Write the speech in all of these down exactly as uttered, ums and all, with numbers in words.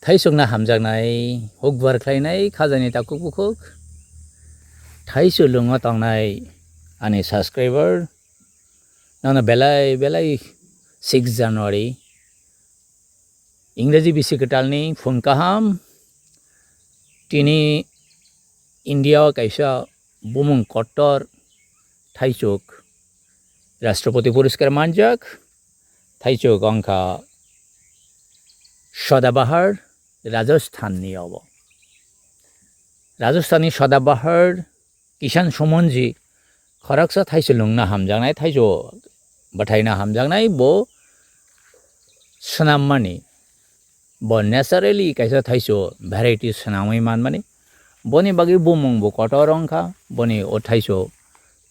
Thaisukna hamjaknai, hukbar khlainai khajani takhuk bukhuk. Thaisu lungo tongnai ani subscriber. Nono belai belai six January. Ingreji bisi kwtalni phung kaham. Tini India o kaisa bumung kotor thaisuk Rashtrapati Puraskar manjak. Thaisuk wngkha Sadabahar, Rajasthan ni obo. Rajasthan ni Sadabahar, Kishan Sumanji, khoroksa thaisu lungna hamjaknai, thaisu bwthaina hamjaknai, bo swnammani, bo naturally kaisa thaisu variety swnamwi manmani. Boni bagwi bumung bo kotor wngkha, boni o thaisu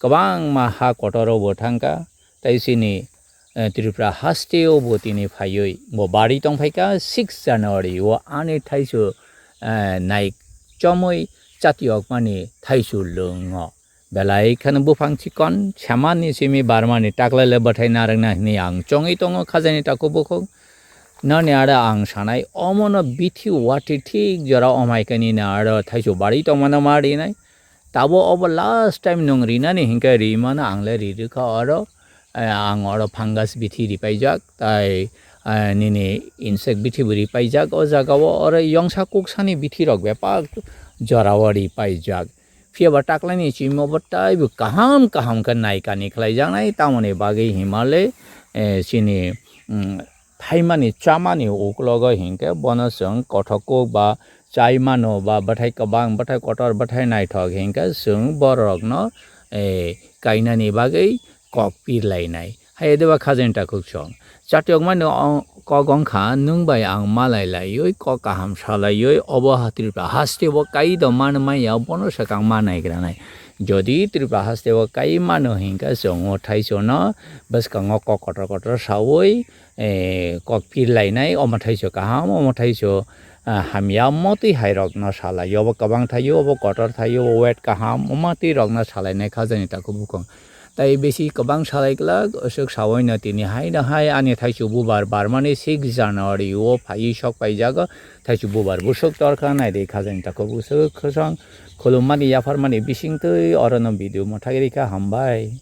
kwbangma ha kotor o bo thangkha, tei chini, eh, Tripura haste o bo tini phaiwi bo bari tongphaikha six January o ani thaisu, eh, nai chomwi chati okmani thaisu lungo. Belai kheno buphang chikon, semani simi barmani taklaile bwthai narwkna hwnwi ang chongwi tongo khajani takhuk bukhuk. Noni aro ang sanai, omono bithi watwi thik jora omai kani na aro thaisu bari tongmano ma rinai. Tabo obo last time nwng rinani hinkhe rimano ang le rirwkha oro. Eh, ang oro fungus bithi ripaijak, tai, eh, nini insect bithi bo ripaijak. O jagao oro yongsa kuksani bithi rok bepak jorao ripaijak. Phiya ba taklaini chimo bo taibo kaham kaham khe naikani khlaijaknai, tamoni bagwi himale, eh, chini, mm, phaimani chamani uklogo hinkhe bono chwng kothok kuk ba chai mano ba bwthai kwbang, bwthai kotor, bwthai naithok hinkhe chwng borokno, eh, kainani bagwi kok pirlainai. Hai de ba khajani takhuk song. Chatiokmani o-, kok wngkha, nwng bai ang malai laiwi, kok kaham salaiwi, obo ha Tripura haste o kai do man maya, bono swkang ma naigranai. Jodi Tripura haste o kai mano hinkhe chwng o thaisono bwskango kok kotor kotor sawi, eh, kok pirlainai, omo thaiso kaham, omo thaiso, ah, hamya, omo twi hairokno salai. Obo kwbang thaio, obo kotor thaio, obo wet kaham, omo twi rokno salainai khajani takhuk bukhuk. Tai bisi kwbang salai glak, aswk sawaino tini haino hai ani thaisu bubar barmani six January o phaiwi sok paijago. Thaisu bubar buswk torkha, naidi khajani takhuk buswk khosong khulummani yapharmani bisingtwi orono video mwthai rikha, hambai.